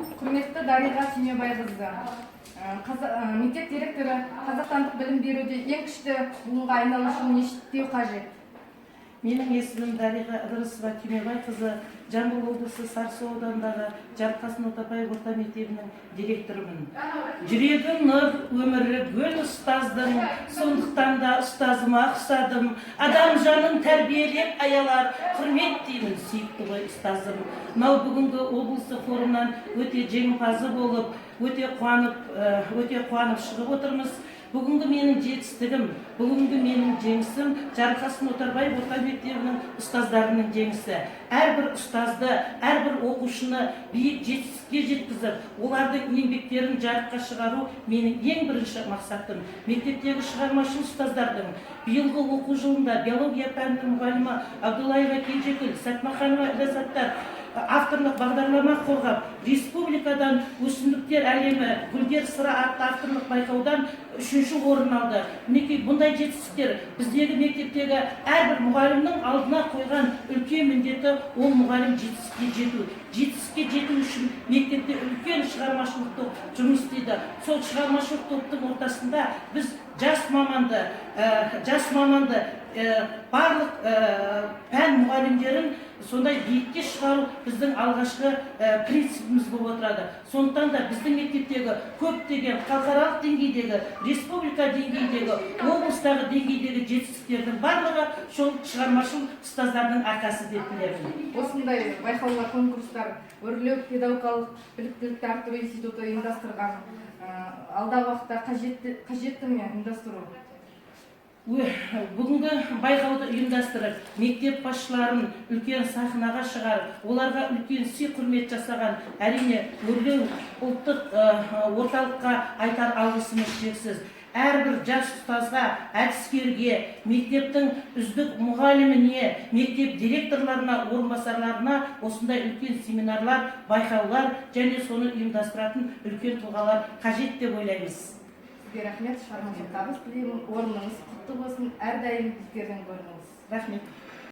Құрметті Дариға Түймебайқызы, мектеп директоры қазақстандық білім беруде ең күшті буынға айналу үшін не істеу қажет? Менің есімім Дариға Ыдырысова Түймебайқызы, Жамбыл облысы, Сарысу ауданындағы Жарылқасын Отарбаев орта мектебінің директорымын. Жүрегі нұр, өмірі гүл ұстаздың, сондықтан да ұстазыма ұқсадым. Адам жанын тәрбиелеп аялар, құрметтеймін сүйікті ғой ұстазым. Мынау бүгінгі облыстық форумнан өте жеңімпазы болып, өте қуанып шығып отырмыз. Бүгінгі менің жетістігім, бүгінгі менің жеңісім – Жарылқасын Отарбаев орта мектебінің ұстаздарының жеңісі. Әрбір ұстазды, әрбір оқушыны биік жетістікке жеткізіп, олардың еңбектерін жарыққа шығару – менің ең бірінші мақсатым. Мектептегі шығармашыл ұстаздардың биылғы оқу жылында биология пәнінің мұғалімі Абдуллаева Кенжекүл, Сәтмаханова Ләззаттар авторлық бағдарлама қорғап, республикадан «Өсімдіктер әлемі: гүлдер сыры» атты авторлық байқаудан үшінші орын алды. Мінекей, бұндай жетістіктер біздегі мектептегі әрбір мұғалімнің алдына қойған үлкен міндеті – ол мұғалім жетістікке жету. Жетістікке жету үшін мектепте үлкен шығармашылық топ жұмыс істейді. Сол шығармашылық топтың ортасында біз жас маманды, барлық пән мұғалімдерін сондай биікке шығару біздің алғашқы принципіміз болып отырады. Сондықтан да біздің мектептегі көптеген халықаралық деңгейдегі, республика деңгейдегі, облыстағы деңгейдегі жетістіктердің барлығы сол шығармашыл ұстаздардың арқасы деп білемін. Осындай байқаулар, конкурстар Өрлеу педагогикалық біліктілікті арттыру институты ұйымдастырған, алдағы уақытта қажетті ме ұйымдастыру? Бүгінгі байқауды ұйымдастырып, мектеп басшыларын үлкен сахнаға шығарып, оларға үлкен сый құрмет жасаған, әрине, Өрлеу ұлттық орталыққа айтар алғысымыз шексіз. Әрбір жас ұстазға, әдіскерге, мектептің үздік мұғаліміне, мектеп директорларына, орынбасарларына осындай үлкен семинарлар, байқаулар және соны ұйымдастыратын үлкен тұлғалар қажет деп ойлаймыз. Сізге рахмет, шығармашылық табыс тілеймін, орныңыз құтты болсын, әрдайым биіктерден көрініңіз. Рахмет.